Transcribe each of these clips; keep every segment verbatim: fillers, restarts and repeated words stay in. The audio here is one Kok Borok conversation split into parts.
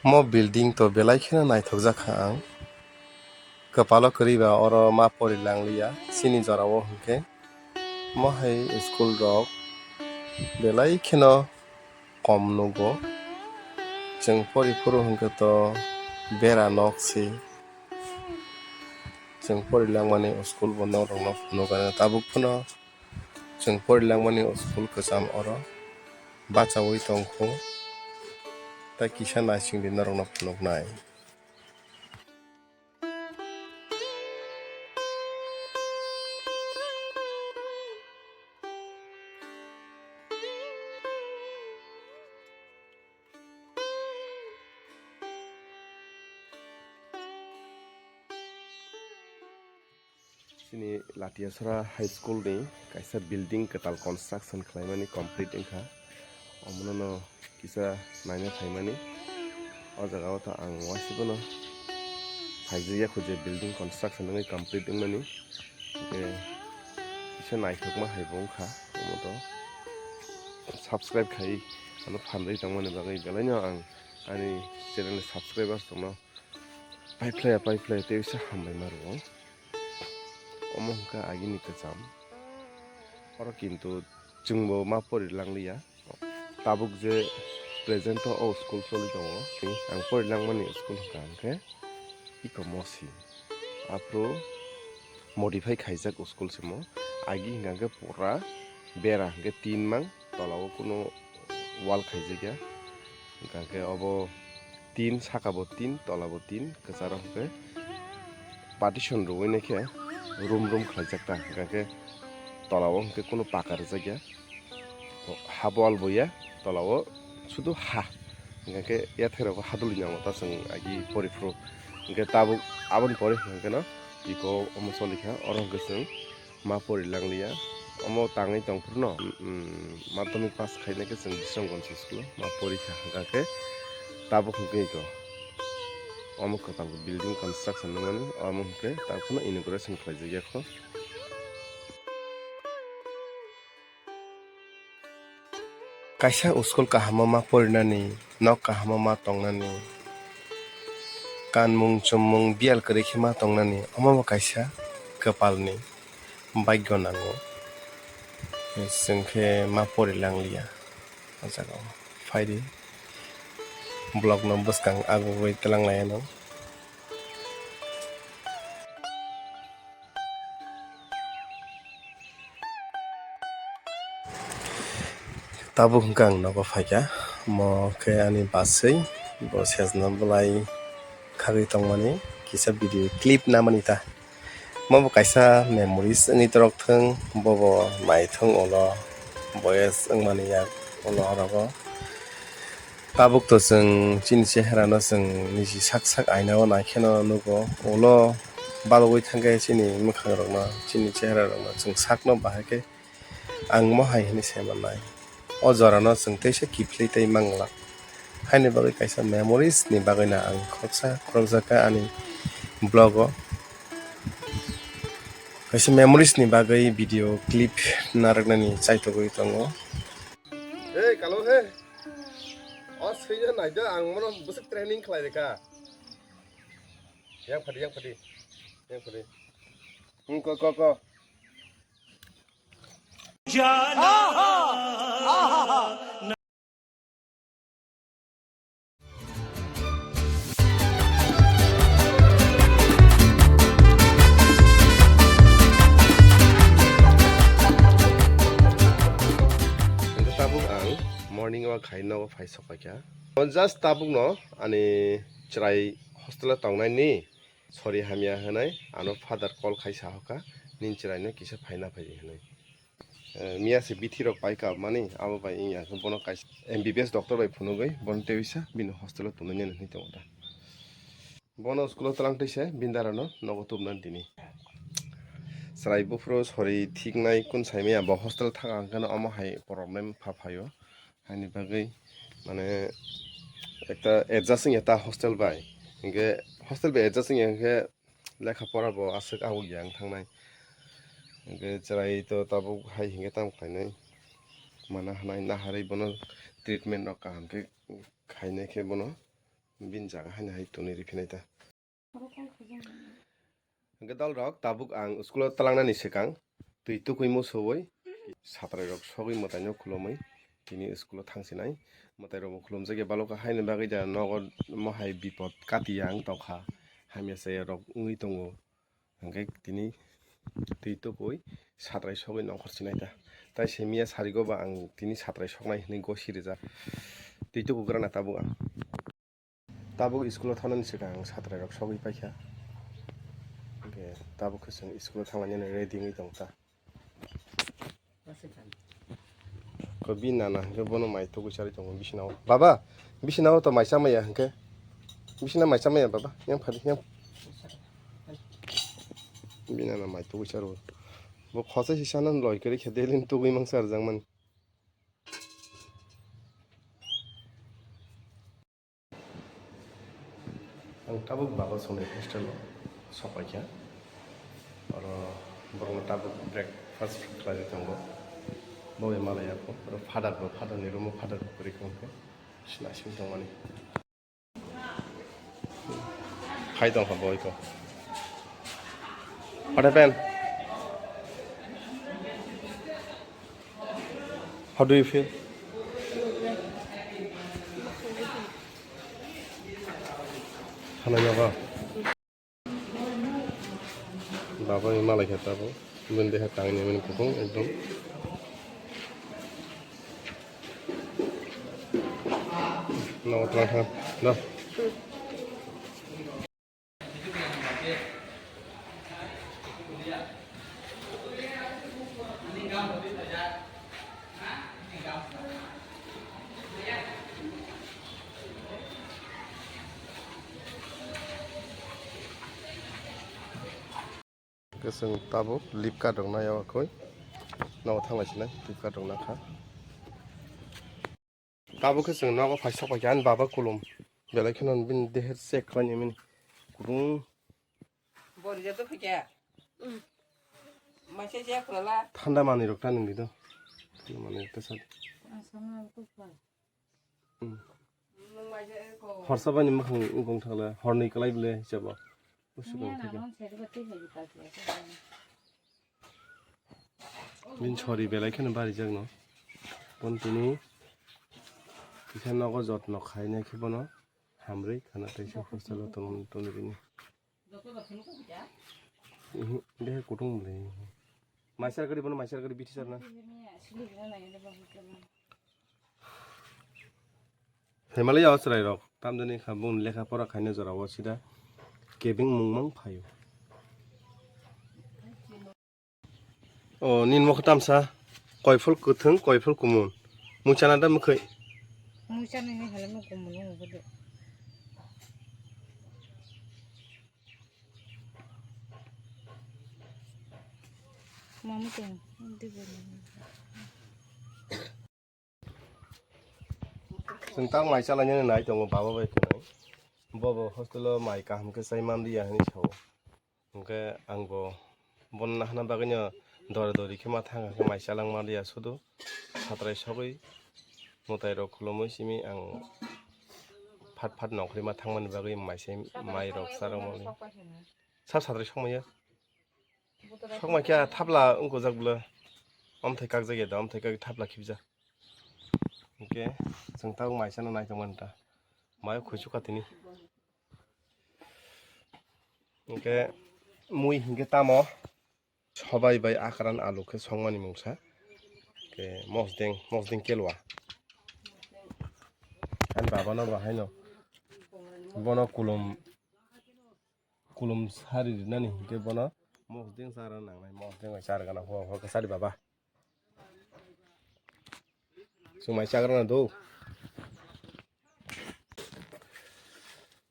Mo building to belai kheno naithokjak kha ang. Kwpalo kwrwi ba oro ma porilang liya, chini jorao hwnkhe. Mo hai school rok belai kheno kom nugo. Chwng pori phuru hwnkhe to bera nok se. Chwng porilangmani school bo nok rokno phunukgana tabuk phano. Chwng porilangmani school kwcham oro bachaui tongkhu, tei kisa naisingdi norokno phunuknai. Chini Latiasora High School ni kaisa building kwtal construction khlaimani complete wngkha. Omono no kisa naina phaimani. O jaga o to ang waisibano phaijak ya kho je building construction wngwi complete wngmani. Hwnkhe kisa naithokma hai bo wngkha. Omo to subscribe khai ano phan rwi tongmani bagwi belai no ang ani channel ni subscribers rokno paiphlaiya paiphlaiya tei wisa hambai ma rwo. Omo hwnkha agini kwcham. Oro kintu chwngbo ma porilang liya. Tabuk je present o school choli tongo, ang porilangmani school hwnkha hwnkhe Ikomosi. Aphuru modify khaijak school se mo. Agi hwnkha hwnkhe pura bera hwnkhe tin mang, tola o kunu wall khaijakya. Hwnkha hwnkhe obo tin, saka bo tin, tola bo tin, kwcharo hwnkhe partition rwui naikhe room room khlaijak ta, hwnkha hwnkhe tola o hwnkhe kunu paka rwjakya. Half wall bo ya, tola o sudu ha. Hwnkha hwnkhe yathai rogo hadulwi nango ta chwng agi pori phuru. Hwnkhe tabuk aboni pore hwnkhe no iko omo cholikha, oro hwnkhe chwng ma porilang liya. Omo tangwi tong phuru no, mm, madhyamik pass khaina khe chwng Bisramganj school o ma porikha, hwnkha khe tabuk hwnkhe iko omo kwtal building construction wngmani, omo hwnkhe tabuk phano inauguration khlaijakya kho. Kaisa school kahamo ma porinani, nok kahamo ma tongnani, kanmung chummung biyal kwrwi khe ma tongnani, omo bo kaisa kwpalni bhagyo nango. Chwng khe ma porilang liya o jaga o. Phaidi vlog no bwskang agugwi twlang lai anw. Tabuk hwnkhe ang nogo phaikha, omo khe ani bachwi, bo sejna bwlai khagwi tongmani kisa video clip namani ta. Omo bo kaisa memories wngwi torok thwng, bobo naithwng ulo, boyes wngmani yak ulo orogo. Tabuk to chwng chini cheharano chwng niji sak sak aina o naikheno nugo. Ulo balugwi thangkhe chini mwkhangrokno, chini chehararokno chwng sakno bahai khe ang mo hai hwnwi sai mannai. O jorano chwng teisa kiphilwi tei manglak. Haini bagwi kaisa memories ni bagwino ang khoroksa khorokjakha ani vlog o. Kaisa memories ni bagwi video clip narwknani chaitogwi tongo. Hey, kalo he. O swiya naida ang mono bwswk training khlai reka. Yang phadi, yang phadi. Yang phadi. Hmm, ko, ko, ko. Hwnkhe tabuk ang morning walk khai nogo phai sokpaikha. Just tabukno ani chwrai hostel o tongnaini sori hamya hwnwi ano father call khai sahokha, "Nini chwraino kisa phaina phai," hwnwi. Eh, miya se bithi rok pai kabmani, abo bai wngya khe bono kaisa M B B S doctor bai phunugwi bono tei wisa bini hostel o tonwi nini hinwi tongo ta. Bono school o twlang twi se bini dara no nogo tubunani tini. Chwrai buphuru sori thiknai kun saimaya bo hostel thang ang khe no omo hai problem pha phaio. Haini bagwi mane ekta adjust wngya ta hostel bai. Hinkhe hostel bai adjust wngya hinkhe lekha pora bo aswk awk ya wng thangnai. Hinkhe chwrai to tabuk hai hinkhe tamo khlainai. Mana hwnai naharwi bono treatment rok kaham khe khainai khe bono bini jaga haino hai tonwi riphinai ta. Hwnkhe dol rok, tabuk ang school o twlangnani swkang twi tukui musuwi satrai rok sogwi mwtai no khulumwi tini school o thangsinai. Mwtai rok bo khulumjak ya baloka haini bagwi da nogo mohai bipot kati ya wng tongkha, hamya chaya rok wngwi tongo. Hwnkhe tini twi tukui satrai sogwi nongkhor sinai ta. Tai simiya sarigo ba ang tini satrai soknai hinwi gosi rijak. Twi tukugra na tabuk ang. Tabuk school o thangnani swkang ang satrai rok sogwi paikha. Hwnkhe tabuk khe chwng school o thanglainani ready wngwi tong ta. Ko bini nana hwnkhe bono mai tugui charwi tongo bisina o. Baba, bisina o to mai chamaya hwnkhe. Bisina mai chamaya baba. Yang phadi yang. Bini nana mai tugui charwo. Bo khosai sisano loi kwrwi khe daily tugui mangsa rwjakmani. Ang tabuk baba songni hostel o sokpaikha. Oro borokno tabuk breakfast khlaiwi tongo. Bo bai malai ya kho. Oro father bo, father ni room o father bo kwrwi khe wngkhe. Sina simi tongmani. Phai tongkha bo iko. What happened? How do you feel? Hana yago. Baba ni malai khe tabo. Bini deha tangni mani kutung ekdom. No, tang ha. No. Khe chwng tabuk Flipkart rok nai o khoi. Nogo thanglai sinai Flipkart rok nakha. Tabuk khe chwng nogo phai sok paikha ani baba kulum. Belai kheno bini deher check khlaini mini. Kutung. Bori ja to phikya. Maise je khulala. Thanda manwi rok ta nungdi do. Thanda manwi rok ta sa. Asama ko pa. Hmm. Horsa bani mwkhang wngkong thangla, horni kwlai bwle hisabo. Usukong thangla. Bini sori belai kheno barijak no. Bon tini kisa nogo jotno khainai khe bono hamrwi khana teisa hostel o tongwi tongwi bini. Uhmm, behe kutung bwle. Maisar gari bono maisar gari bithi sarna. Himalayo chwrai rok tamjani kha bongni lekha pora khaina jorao sida kebeng mung mang phaio. O nini mokhe tamsa koiphol kwthwng koiphol kumun muchana da mwkhwi. Muchana ni hala mo kumun mo bodo. Mama tong di bodo. Chwng tak mai chalainani nai tongo baba bai khwnwi. Bobo hostel o mai kaham khe chai manliya hinwi sao. Hwnkhe ang bo bono nahana bagwino dora dori khe ma thang khe mai chalang manliya sudu. Satrai sogwi mwtai rok khulumwi simi ang phat phat nongkhorima thangmani bagwi mai se mai rok charwk manliya. Sab satrai sokmaya. Sokma khe thapla wngkojak bwle. Amthai kakjak ya da, amthai kak thapla khibjak. Hwnkhe chwng tabuk maisano naitongmani ta. Mayo khuichukha tini. Hwnkhe mui hwnkhe tamo sobai bai akran alu khe songmani mungsa. Hwnkhe mosdeng, mosdeng kelwa. Ani babano bo haino bono kulum. Kulum sari rinani hwnkhe bono mosdeng chara nangnai, mosdeng bai chara gana hua hua khe sari baba. Chwng mai chagra na do.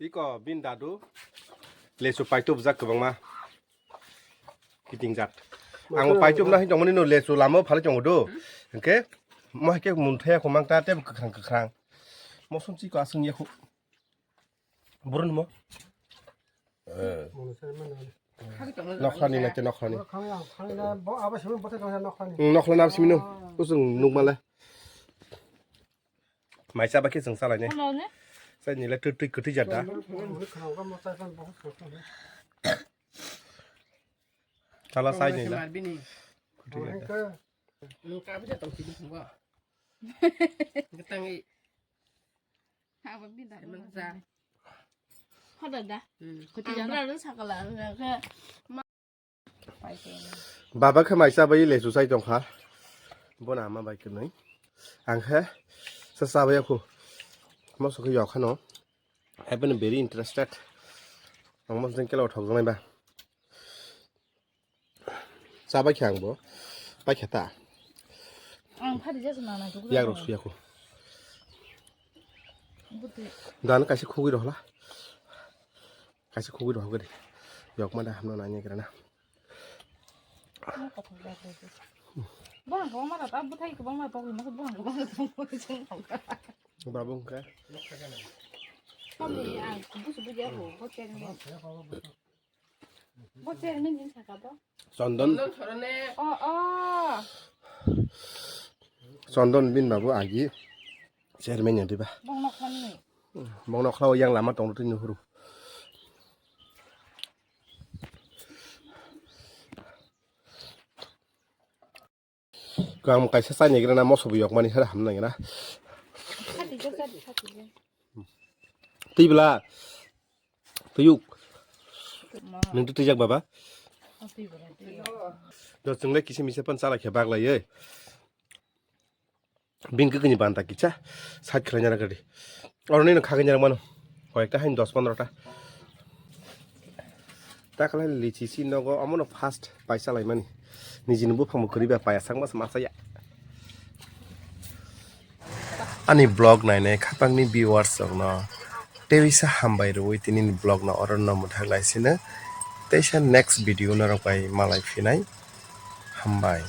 Iko bin dadu lesu paitubjak kwbangma kiting jat. Ang paitubna hin tongmani no lesu lama phali tongo do. Hwnkhe mo hai khe munthaya khumang ta tei kwkhrang kwkhrang. Mosong chiko aswng yakhu. Burun mo? Nokhlani na ke nokhlani? Nokhlani na abo simi no. Usung nukmale. Mai chaba khe chwng chalainai. Sai ni le twi twi kwtwi jada. Chala sai ni le. Kwtwi jada. Nung kabu jatong sini semua. Getang i. Apa bida? Emang sa. Hoda da. Hmm. Kwtwi jada. Ang berang sakala. Baba khe mai chabai lesu chai tongkha. Bono ama bai kwnwi. Ang khe sa chabai yakhu. Moso khe yok khano. Haibeno very interested. Ang moso jeng kelo thok janai ba. Chabai khe ang bo. Pai khe ta. Ang phari jasa nana. Yak rok suyakhu. Dan kaisa khugwi rohla. Kaisa khugwi rohok de. Yok ma da hamno nanya kira na. Borang kwbangma rok, ah, bwthai kwbangma pokri masa borang kwbangma tongwi chwng nokha. Babu wngkha. Samni ang busu buja bo, bo chairman. Bo chairman din saka bo. Chondon. Oh, oh. Chondon bin babu agi chairman ya diba. Bong nokha ni. Bong nokha yang lama tong twi nuhuru. Kang kaisa chai naigra na moso bo yok mani sara ham naigra. Twi bla. Tuyuk. Nung tu twijak baba. Do chungle kisi misa pan chala khe baglai ye. Bini kwkwi ni banta kisa side khlai nai rwgadi. Oro nini khagwi nai rwmano. Koi ekta haino dos pondro ta. Ta khlai lichi si nogo omono first paisa laimani. Nijini buphang bo kwrwi ba paya sakma se masa ya. Ani vlog nainai khapangni viewers rokno teisa hambai rwui tini vlog no oro no mwthang lai sino. Teisa next video norok bai malai phinai. Hambai.